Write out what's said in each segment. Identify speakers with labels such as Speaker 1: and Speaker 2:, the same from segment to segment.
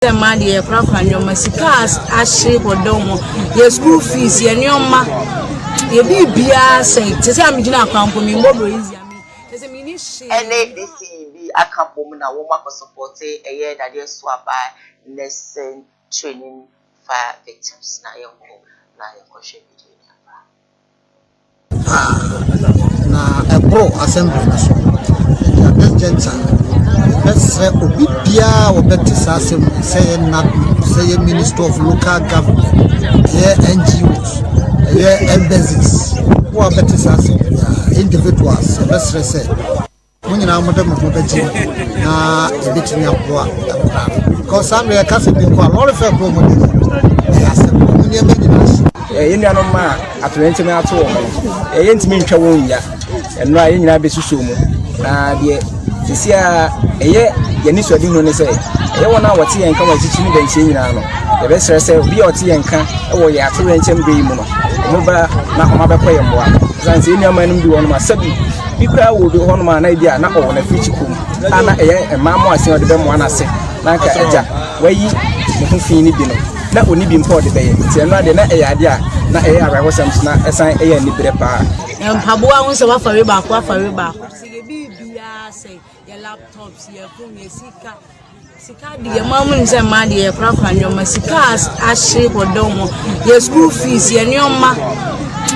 Speaker 1: Sɛ mmaa deɛ yɛkorakora nneɛma, sika ahye wɔ dɔm ho, yɛ school fees, yɛ nneɛma, yɛ biribiara sɛn. Te sɛ a megyina akwan mpo memmɔ broyizi a me kyerɛ sɛ menni hwee.
Speaker 2: Ɛne DC bi aka bom na wɔn akɔ support ɛyɛ dadeɛ so aba nursing training fire victims na yɛnkɔ na yɛnkɔhwɛ video ni aba.
Speaker 3: Paa na ɛboro assembly no so. Nti at this juncture, yɛbɛsrɛ obi biara a wɔbɛte saa asɛm yi, sɛ yɛ NADMO, sɛ yɛ Minister of Local Government, ɛyɛ NGOs, ɛyɛ embassies, wo a bɛte saa asɛm biara, individuals, yɛbɛsrɛ sɛ mo nyinaa mode mo ho bɛgye mu na yɛbɛtumi aboa nkwadaa no, because saa mmerɛ yɛka sɛ bi nkɔ a lɔre fɛ kuro mu de ɛyɛ asɛm, ɔmo nneɛma nyinaa hye.
Speaker 4: Yɛn nuanom a atoyerɛnkyɛm ato wɔn no, yɛntumi ntwa wɔn nnwa. Ɛno a yɛn nyinaa bɛsusuo mu na deɛ sisi a ɛyɛ yɛn anisoadehunu ne sɛ ɛyɛ wɔn a wɔte yɛn nka wɔ akyikyi ne bɛnkyɛn nyinaa no, yɛbɛsrɛ sɛ obi a ɔte yɛn nka wɔ yɛn atoyerɛnkyɛm bere yi mu no, wɔn ba na wɔn abɛkɔ yɛn mmoa, ɛsiane sɛ yɛn nuanom bi wɔ nom a sɛbi bi koraa wɔ obi hɔnom a na ebi a na ɔwɔ n'afirikyi kɔm a na ɛyɛ mmaa mmoasen a ɔde bɛmoa n'ase na anka agya wayi ne ho fi no bi no, na ɔni bi mpo a ɔde bɛyɛ. Nti ɛno adeɛ na ɛyɛ adeɛ a na ɛyɛ awerɛhosɛm so na ɛsan ɛyɛ aniberɛ paa.
Speaker 1: Mpaboa ho sɛ wafa wei baako, wafa wei baako, sɛ yɛ biribiara sɛ yɛ laptops, yɛ phone, yɛ sika. Sika deɛ mmaa mu nim sɛ mmaa deɛ yɛkorakora nneɛma, sika ahye wɔ dɔm ho, yɛ school fees, yɛ nneɛma,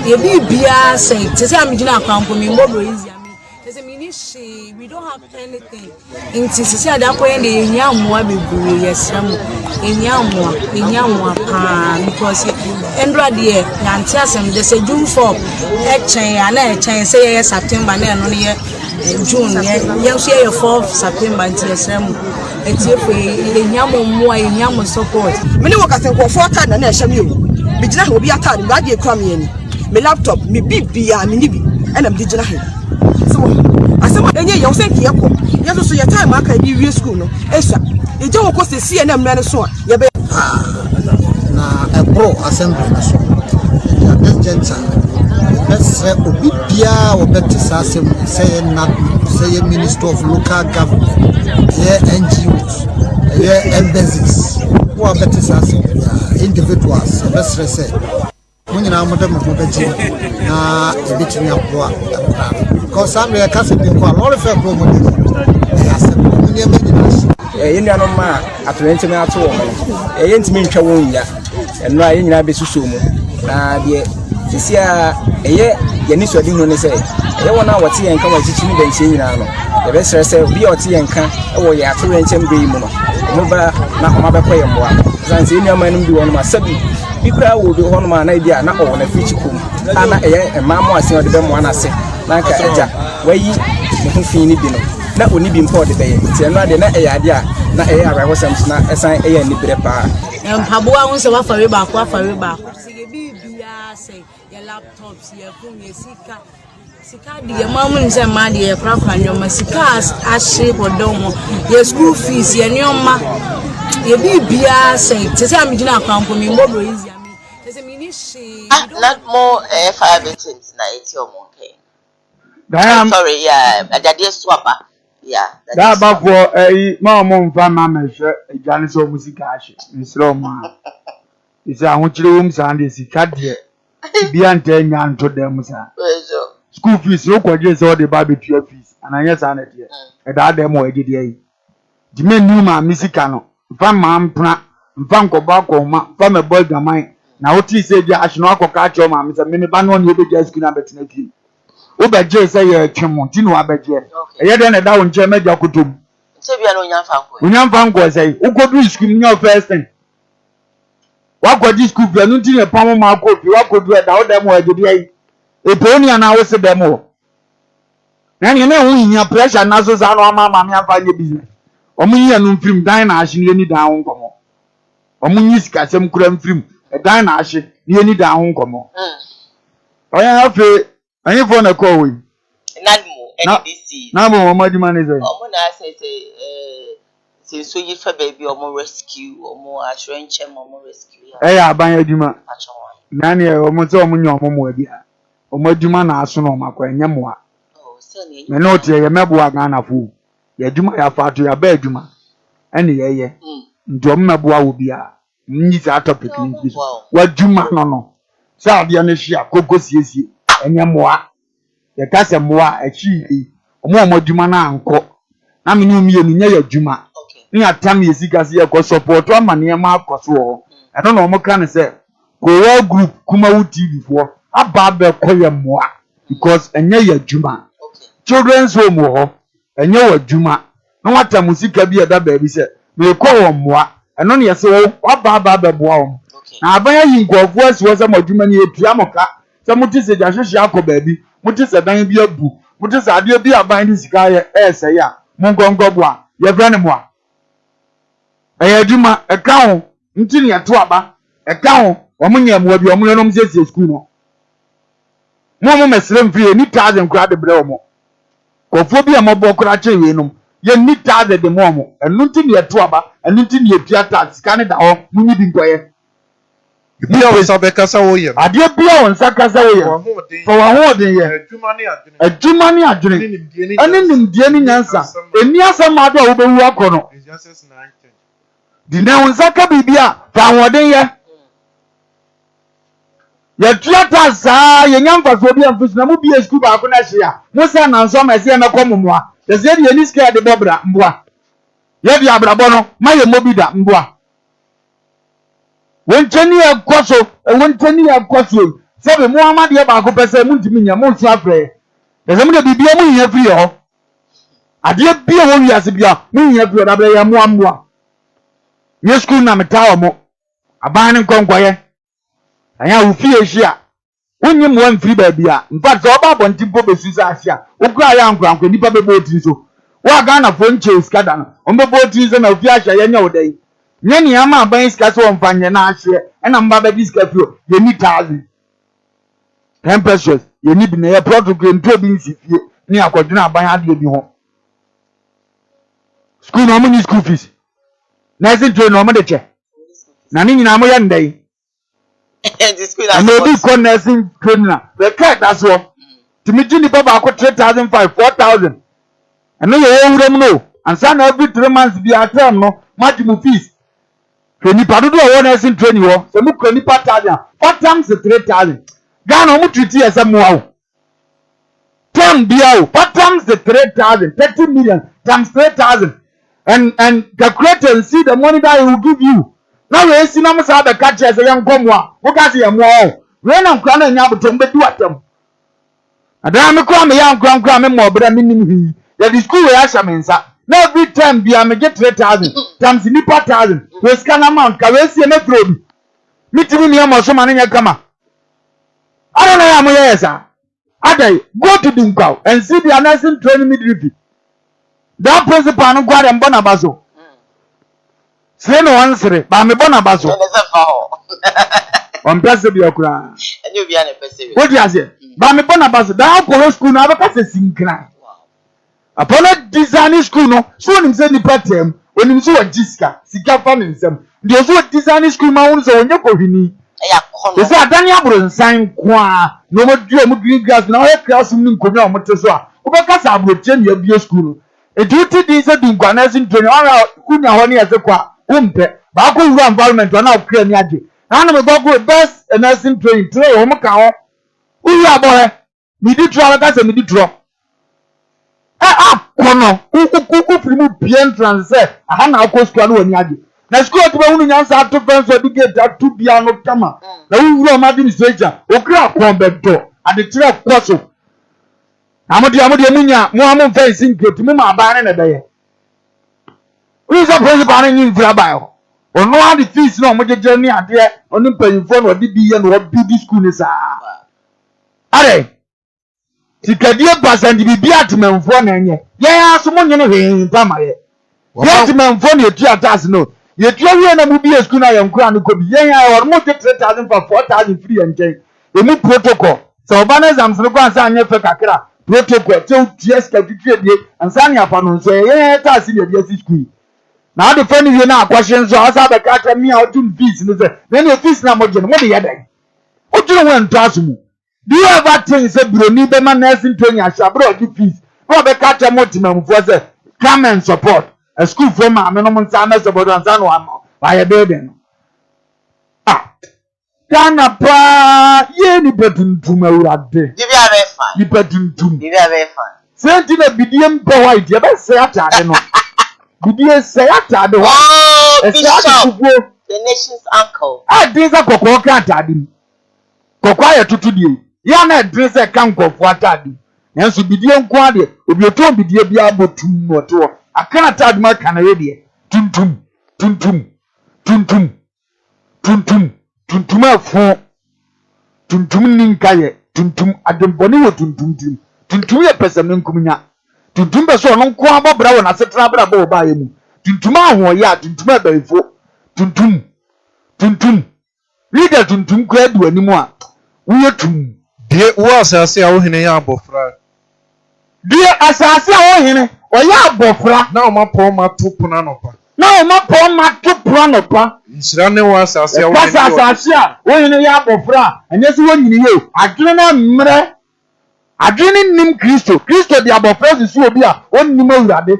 Speaker 1: yɛ biribiara sɛn. Te sɛ a megyina akwan mpo memmɔ broyizi a me kyerɛ sɛ menni hwee, we don't have anything. Nti sisi ade akɔyɛ deɛ, yɛhia mmoa bebree. Yɛsrɛ mo, yɛhia mmoa, yɛhia mmoa paa, because ndora deɛ yɛante asɛm de sɛ June 4 ɛkyɛn a na ɛkyɛn sɛ yɛyɛ September na ɛno no yɛ June, yɛ yɛn nso yɛyɛ 4 September. Nti yɛsrɛ mo, etiefo, yɛhia mo mmoa, yɛhia mo support.
Speaker 5: Me ne wɔ kasa, nkurɔfoɔ ataade na na ɛhyɛ me o. Megyina ha, obi ataade me adeɛ kura me ani, me laptop, me bibia me ni bi ɛna mede gyina ha. So asɛm a ɛnyɛ yɛn sɛ nkeɛ kɔ yɛn nso so yɛ time aka yɛde wie school no esua yɛgya wɔ kɔ sɛsi yɛ na mmerɛ no so a yɛbɛyɛ.
Speaker 3: Paa na ɛboro assembly no so. Nti at this juncture, yɛbɛsrɛ obi biara a wɔbɛte saa asɛm yi, sɛ yɛ NADMO, sɛ yɛ Minister of Local Government, ɛyɛ NGOs, ɛyɛ embassies, wo a bɛte saa asɛm biara, individuals, yɛbɛsrɛ sɛ mo nyinaa mode mo ho bɛgye mu na yɛbɛtumi aboa nkwadaa no, because saa mmerɛ yɛka sɛ bi nkɔ a lɔre fɛ kuro mu de ɛyɛ asɛm, ɔmo nneɛma nyinaa hye.
Speaker 4: Yɛn nuanom a atoyerɛnkyɛm ato wɔn no, yɛntumi ntwa wɔn nnwa. Ɛno a yɛn nyinaa bɛsusuo mu na deɛ sisi a ɛyɛ yɛn anisoadehunu ne sɛ ɛyɛ wɔn a wɔte yɛn nka wɔ akyikyi ne bɛnkyɛn nyinaa no, yɛbɛsrɛ sɛ obi a ɔte yɛn nka wɔ yɛn atoyerɛnkyɛm bere yi mu no, wɔn ba na wɔn abɛkɔ yɛn mmoa, ɛsiane sɛ yɛn nuanom bi wɔ nom a sɛbi bi koraa wɔ obi hɔnom a na ebi a na ɔwɔ n'afirikyi kɔm a na ɛyɛ mmaa mmoasen a ɔde bɛmoa n'ase na anka agya wayi ne ho fi no bi no, na ɔni bi mpo a ɔde bɛyɛ. Nti ɛno adeɛ na ɛyɛ adeɛ a na ɛyɛ awerɛhosɛm so na ɛsan ɛyɛ aniberɛ paa.
Speaker 1: Mpaboa ho sɛ wafa wei baako, wafa wei baako, sɛ yɛ biribiara sɛ yɛ laptops, yɛ phone, yɛ sika. Sika deɛ mmaa mu nim sɛ mmaa deɛ yɛkorakora nneɛma, sika ahye wɔ dɔm ho, yɛ school fees, yɛ nneɛma, yɛ biribiara sɛn. Te sɛ a megyina akwan mpo memmɔ broyizi a me kyerɛ sɛ menni hwee.
Speaker 2: Ah, NADMO fire victims na eti ɔmo nkɛn.
Speaker 6: Diam.
Speaker 2: Sorry, yeah, adadeɛ so aba. Yeah.
Speaker 6: Daa abafoɔ ɛyi ma ɔmo nfa mma mɛhwɛ agya no sɛ ɔmo sika ahye. Mesrɛ ɔmo a ɛsɛ ahokyere wɔ mu saa deɛ, sika deɛ bia ntaa nya nto dan mu saa. School fees no kɔgye sɛ ɔde ba abɛtua fees anaa nyɛ saa na ɛteɛ? Ɛdaa dan mu wɔ agye deɛ yi nti mɛnni maame sika no mfa mmaa mpena mfa nkɔbɔ akɔnma mfa mɛbɔ adwaman na wotee sɛ gya ahye no akɔka akyerɛ maame sɛ meme ba no ɔne wobɛgya sukuu no abɛtena fie. Wobɛgyee sɛ yɛtwe mo nti na wabɛgyeɛ. Ɛyɛ dɛn na ɛda wo nkyɛn mɛgya kotom?
Speaker 2: Sɛ bia na onya mfa nkɔɛ.
Speaker 6: Onya mfa nkɔɛ sɛ wokɔduru sukuu mu nyɛ first thing wakɔgye school fee. Ɛno nti na ɛpam ma akɔ fie. Wakɔduru ɛda wo dɛm wɔ agyedeɛ yi ɛpɛ oni anaa wo se dɛm wɔ na ɛneɛ na ɛho hia pressure na so saa na wama maame amfa nyɛ business. Ɔmo yi ɛno mfirim dan na ahye no, yɛni dan ho nkɔmmɔ. Ɔmo nyi sikasɛm kura mfirim ɛdan na ahye na yɛni dan ho nkɔmmɔ. Ɔyɛ afei ɛhefoɔ na ɛkɔɔ wɔ yi?
Speaker 2: NADMO
Speaker 6: na
Speaker 2: ɛne DC.
Speaker 6: Na mo wɔn adwuma ne sɛ?
Speaker 2: Ɔmo na asɛ sɛ nsuo yi fa baabi a, ɔmo rescue, ɔmo atwerɛnkyɛm, ɔmo rescue ya.
Speaker 6: Ɛyɛ aban adwuma.
Speaker 2: Atwa wɔn.
Speaker 6: Na neɛ ɔmo sɛ ɔmo nyɛ ɔmo mmoa bi a ɔmo adwuma na aso na ɔmo akɔ ɛnyɛ mmoa.
Speaker 2: Oh, sɛ nea
Speaker 6: Mɛ ne ɔteɛ yɛ mɛboa Ghanafoɔ. Yɛ adwuma yɛafa ato yɛaba adwuma ɛne yɛyɛ. Nti ɔmo mɛboa wo biara. Nyi saa topic no mfiri so. W'adwuma no no, sɛ adeɛ no hye a, kɔ kɔsiesie. Ɛnyɛ mmoa. Yɛka sɛ mmoa a, ɛhye yie. Wɔn a wɔn adwuma no ankɔ, na me ne wo mmienu nyɛ yɛn adwuma, ne yɛatam yɛn sika sɛ yɛkɔ sɔpɔɔto ama nneɛma akɔ so wɔ hɔ. Ɛno na wɔka no sɛ Kowal Group Kumawu TV foɔ aba abɛkɔ yɛn mmoa because ɛnyɛ yɛn adwuma. Children's Home wɔ hɔ, ɛnyɛ w'adwuma. Na wɔatam wo sika bi a ɛda baabi sɛ merekɔ wɔn mmoa. Ɛno na yɛse wo, woaba aba abɛboa wɔn. Na aban ayi nkurɔfoɔ asi hɔ sɛ mo adwuma ni, yɛtua mo ka. Sɛ mote sɛ gyahyehye akɔ baabi, mote sɛ dan bi abu, mote sɛ adeɛ bi a aban de sika ayɛ ɛresɛe a, monkɔ nkɔboa. Yɛfrɛ no mmoa. Ɛyɛ adwuma, ɛka ho nti na yɛto aba, ɛka ho. Wɔn nyɛ mmoa bi, wɔn yɛ na wɔsiesie sukuu no. Mo a mommɛsrɛ mfiri yɛnni thousand koraa de brɛ wɔn. Nkurɔfoɔ bi a mmɔbɔ koraa kyɛn weinom, yɛnni thousand de ma wɔn. Ɛno nti na yɛto aba, ɛno nti na yɛtua tax, sika no da hɔ, monyi bi nkɔyɛ.
Speaker 7: Biribi a wo nsa bɛka sɛ woyɛ no.
Speaker 6: Adeɛ biara a wo nsa ka sɛ woyɛ no, fa w'ahoɔden yɛ. Adwuma ne adwene. Ɛne nimdeɛ ne nyansa. Ɛnni asɛm ma ade a wobɛwu akɔ no. Di na wo nsa ka biribi a, fa ahoɔden yɛ. Yɛtua tax saa, yɛnya mfasoɔ bi amfi so na mobie sukuu baako na ɛhye a, mo sɛ nanso ama ɛsɛ yɛmɛkɔ mo mmoa. Kyɛ sɛ yɛde yɛni sika yɛde bɔ bra, mboa. Yɛde abrabɔ no, ma yɛmmɔ bi da, mboa. Wo nkyɛn ni ɛkɔ so, wo nkyɛn ni ɛkɔ so yi. Sɛbi mo ama deɛ baako pɛ sɛ montumi nyɛ, monso afrɛ yɛ. Kyɛ sɛ mo deɛ biribiara mo hia firi yɛ hɔ. Adeɛ bi a wɔ wiase bia mo hia firi hɔ, dabrɛ yɛ mmoa mmoa. Nyɛ sukuu na metaa wɔ mo. Aban no nkɔnkɔyɛ. Ɛnyɛ a wo fie hyia. Wonnye mmoa mfiri baabi a, in fact sɛ wɔba abɔnten mpo bɛsu sɛ ahye a, wo koraa yɛ ankorankoro, nnipa bɛbɔ wo tiri so. Wo a Ghanafoɔ nkyɛ wo sika da no, wɔbɛbɔ wo tiri so na ofie ahye a yɛnyɛ wo dɛn? Nyɛ nea ama aban yi sika sɛ wɔmfa nyɛ na ahyeɛ ɛna moba bɛgye sika firi hɔ. Yɛnni thousand, 10 pesewas, yɛnni bi na yɛ prɔto koraa yɛntu obi nsi fie ne yɛakɔdwene aban adeɛ bi ho. School no wɔn nyi school fees, nursing training no wɔn de kyɛ, na ne nyinaa moyɛ no dɛn? Ɛna obi kɔ nursing training a bɛka ɛda soɔ tumi gye nipa baako 3,500 4,000 ɛno yɛ wɔ wuram no ansa na every 3 months bi term no moagye mo fees. Hwɛ nipa dodoɔ a ɛwɔ nursing training hɔ, sɛ mo kura nipa thousand a, fa times 3,000. Ghana wɔn treat yɛ sɛ mmoa o. Term bia o, fa times 3,000, 30 million times 3,000 and calculate and see the money that he will give you. Na wei si na mo saa bɛka kyerɛ sɛ yɛnkɔ mmoa, woka sɛ yɛ mmoa o. Wei na nkora no anya abotɔ mbɛdi w'atam. Na daa me koraa meyɛ ankorankora a memmɔ ɔbrɛ a mennim hwee. Yɛde sukuu wei ahyɛ me nsa. Na every term bia megye 3,000 times nipa thousand. Wei sika no amount ka wei sie mɛfrɛ obi. Metumi mia mmɔ so ma no nyɛ kama. Adɛn na ɛyɛ a moyɛ yɛ saa? Adɛn? Go to Dunkwaw and see their nursing training midwifery. That principal no nkoa deɛ mbɔ n'aba so. Sere na ɔnsere, ba mebɔ n'aba so. Ɔmpɛ sereɛ koraa. Wote aseɛ? Ba mebɔ n'aba so. Daa akɔhɔ sukuu no abɛka sɛ sinkran. Papa no design school no so onim sɛ nipa taa mu, onim sɛ ɔgye sika, sika fa ne nsam. Nti ɔsɛ ɔdesign school ma wohu sɛ ɔnyɛ kɔhwini. Te sɛ adane aborosan nko ara na wɔadua wɔn green grass na wɔayɛ classroom ne nkonnwa a wɔte so a, wobɛka sɛ aburokyire na yɛabue school no. Nti wote din sɛ Dunkwa Nursing Training, woahwɛ a wonya hɔ ne yɛse kɔ a, wompɛ. Baako wura environment hɔ na wo kra ani agye. Na na mekɔ kɔ best nursing training, three, wɔn ka ho. Wowie abɔhwɛ. Medi torɔ a bɛka sɛ medi torɔ. Ɛ akɔ no wofiri mu pie entrance sɛ aha na akɔ sukuu a na w'ani agye. Na sukuu a wotumi ahunu nyansa ato fɛn so ɔde gate ato bia no kama na wowura ɔmo administration okura kɔn bɛdɔ adekyerɛ kɔ so. Na mo deɛ mo deɛ mo nya mo a mo mfa nsi nkreti mo ma aban no na ɛbɛyɛ. Wonim sɛ principal no nye mfiri aban hɔ. Ɔno ara de fees na ɔmo gyegye ne adeɛ ɔne mpanyinfoɔ na ɔde bi yɛ na ɔbuild school no saa. Adɛn? Sikadie basa nti biribiara temanfoɔ na ɛnyɛ. Yɛn ara so monyene hwee mfa ma yɛ. Yɛn temanfoɔ na yɛtua tax no. Yɛtua wie na mobie sukuu no a yɛn nkoraa no kɔ bi. Yɛn ara ɛhɔ no mogye 3000 fa 4000 firi yɛn nkyɛn. Ɛmu protocol. Sɛ ɔba no exams no kɔ ansa anyɛ fɛ kakra a, protocol sɛ wotua sika twitwiadie ansa ne afa no nso ɛyɛ yɛn ara tax na yɛde asi sukuu yi. Na wode fa no wie na akɔhye nso a wosan bɛka akyerɛ me a wogye me fees no sɛ na ɛneɛ fees no a mogye no mode yɛ dɛn? Wodwene ho a ɛntɔ aso mu. Do you ever think sɛ buroni bɛma nursing training ahyɛ bere a ɔgye fees na ɔbɛka akyerɛ mo temanmufoɔ sɛ come and support? Asukuufoɔ maame nom nsa mɛsɛ bɔdɔ ansa na wayɛ building no. Ah, Ghana paa yie nipa tuntum awurade.
Speaker 2: Biribi abɛyɛ fine.
Speaker 6: Nipa tuntum.
Speaker 2: Biribi abɛyɛ fine.
Speaker 6: Sɛ nti na bidie mpɛ white yɛbɛsɛe ataade no. Bidie sɛe ataade white.
Speaker 2: Oh,
Speaker 6: Ɛsɛe ade
Speaker 2: Bishop,
Speaker 6: fufuo.
Speaker 2: the nation's uncle.
Speaker 6: Ɛden sɛ kɔkɔɔ ka ataade mu. Kɔkɔɔ ayɛ toto deɛ yi. Yɛ a na ɛdene sɛ ɛka nkurɔfoɔ ataade mu. Nanso bidie nko ara deɛ, obi ɔtɔn bidie biara bɔ tumm na ɔte hɔ. Aka n'ataade mu aka ne wedeɛ. Tuntum, tuntum, tuntum, tuntum, tuntum ɛfo. Tuntum nni nkayɛ. Tuntum, adwemmɔne wɔ tuntum tirim. Tuntum yɛ pɛsɛmenkominya. Tuntum pɛ sɛ ɔno nko ara bɔ bra wɔ n'asetena abrabɔ a ɔbaeɛ mu. Tuntum ahoɔyɛ a, tuntum abayifo. Tuntum, tuntum. Leader tuntum koraa di w'anim a, woyɛ tumm.
Speaker 7: Due wo asase a wo hene yɛ abɔfra.
Speaker 6: Due asase a wo hene ɔyɛ abɔfra.
Speaker 7: Na wo mmapɔmma to pono anɔpa.
Speaker 6: Na wo mmapɔmma to pono anɔpa.
Speaker 7: Nhyira ne wo asase a wo
Speaker 6: Yɛka
Speaker 7: hene
Speaker 6: sɛ
Speaker 7: yɛ ɔdehyeɛ.
Speaker 6: asase a wo hene yɛ abɔfra a, ɛnyɛ sɛ wanyini yie o. Adwene no mmrɛ. Adwene no nnim Kristo. Kristo de abɔfra susu obi a ɔnnim Awurade.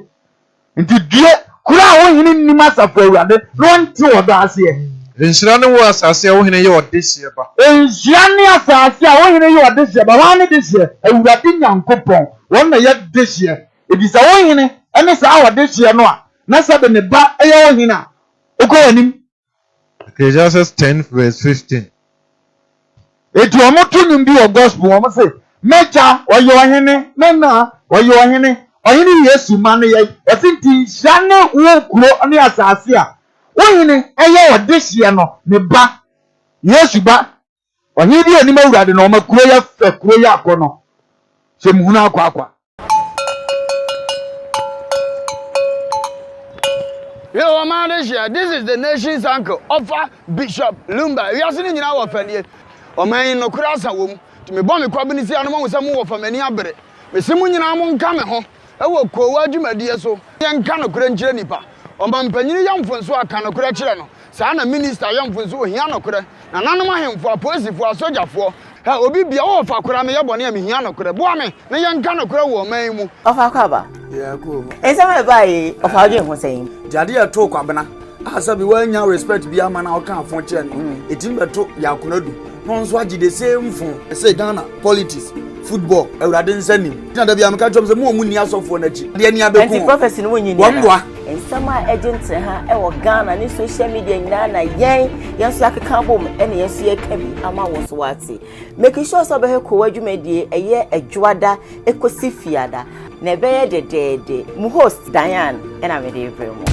Speaker 6: Nti due kuro a wo hene nnim asafo Awurade na ɔnte ɔdɔ aseɛ.
Speaker 7: Nhyira ne wo asase a wo hene yɛ ɔdehyeɛ ba.
Speaker 6: Nhyira ne asase a wo hene yɛ ɔdehyeɛ ba. Hwan ne dehyeɛ? Awurade Nyankopɔn. Wɔn na yɛ dehyeɛ. Enti sɛ wo hene ne saa ɔdehyeɛ no a, na sɛbe ne ba yɛ wo hene a, wokɔ w'anim.
Speaker 7: Ecclesiastes 10 verse 15.
Speaker 6: Eti wɔn to nnwom bi wɔ gospel wɔn se, M'agya ɔyɛ ɔhene, me na ɔyɛ ɔhene, ɔhene Yesu ma no yɛn. Ɔse nti nhyira ne wo kuro ne asase a wo hene yɛ ɔdehyeɛ no ne ba, Yesu ba. Ɔhene bi a onim Awurade no ɔma kuro yɛ fɛ, kuro yɛ akɔnɔ. Sɛ muhunu akɔ akwa.
Speaker 8: Yo, ɔman adehyeɛ, this is the nation's uncle, ɔfa Bishop Lumba. Wiase no nyinaa wɔ fɛ nie. Ɔman yi nokorɛ asa wɔ mu. Nti mebɔ me kwabene sia no moahu sɛ mo wɔfa m'ani abere. Mese mo nyinaa monka me ho wɔ koowa dwumadie so. Yɛnka nokorɛ nkyerɛ nnipa. Ɔmampanyini yɛ mfonsoɔ a, ka nokorɛ kyerɛ no. Saa na minista yɛ mfonsoɔ, ohia nokorɛ. Nananom ahemfo, apolisifoɔ, asogyafoɔ, hɛ, obi bia, wo ɔfa koraa meyɛ bɔne a mehia nokorɛ. Boa me na yɛnka nokorɛ wɔ ɔman yi mu.
Speaker 2: Ɔfa Kwaba. Nsɛm a ɛbaa yi, ɔfa wodwen ho sɛn?
Speaker 8: Nti adeɛ a ɛtoo Kwabena a sɛbi wannya respect bi ama na ɔka afo kyerɛ no mm. ɛtumi bɛto Yaw Konadu na ɔno nso agye the same fo. Ɛsɛ Ghana politics football awurade nsa nim. Gyina da bi a meka kyerɛ sɛ mo a mo nni asɔfoɔ no akyi deɛ nea bɛku
Speaker 2: Nti prophecy no wonyi
Speaker 8: wɔn boa.
Speaker 2: Nsɛm a ɛgye nteha wɔ Ghana ne social media nyinaa na yɛn yɛn nso yɛakeka abom ɛna yɛn nso yɛka bi ama wo nso wate. Making sure sɛ wobɛhwɛ kowa dwumadie ɛyɛ adwoada ɛkɔsi fiada na ɛbɛyɛ dɛdɛɛdɛ. Mo host Diane ɛna mede rebrɛ mo.